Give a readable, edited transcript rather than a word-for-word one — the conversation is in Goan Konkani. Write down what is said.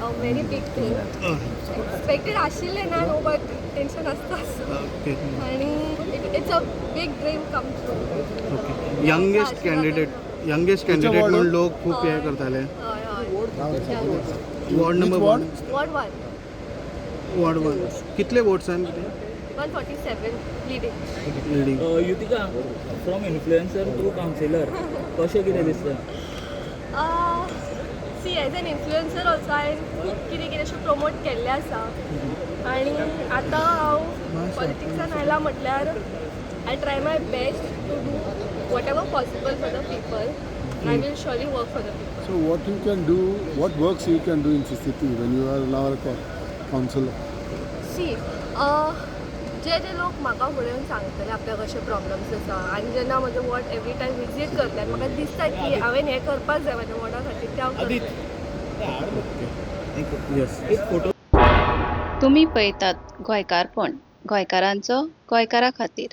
a very big thing. Expected आशिल्लें ना न्हू, बट टेन्शन आसता. आनी it's a big dream come true. Okay, youngest candidate, youngest candidate ward? म्हणून लोक खूप हे करताले. हय हय ward number ward? 1. Ward 1. Ward 1. कितले वोट्सान कितें? 147 leading. Leading. Yutika, from influencer to councillor, कशें कितें दिसता? See, as an influencer also हांवें खूब कितें कितें अशें प्रमोट केल्लें आसा आनी आतां हांव पॉलिटिक्सान आयलां म्हटल्यार I try my best to do whatever possible for the people. I will surely work for the people. So what you can do, what works you can do in CCP when you are now a councillor? See, जे जे लोक म्हाका फुडें येवन सांगतले आपल्याक कशे प्रॉब्लम्स आसा आनी जेन्ना म्हजें वॉर्ड एवरी टायम विजीट करता आनी म्हाका दिसता की हांवें हें करपाक जाय म्हाज्या वॉर्डा खातीर, तें हांव करतलें. येस. एक फोटो. तुमी पळयतात गोंयकारपण, गोंयकारांचो गोंयकारा खातीर.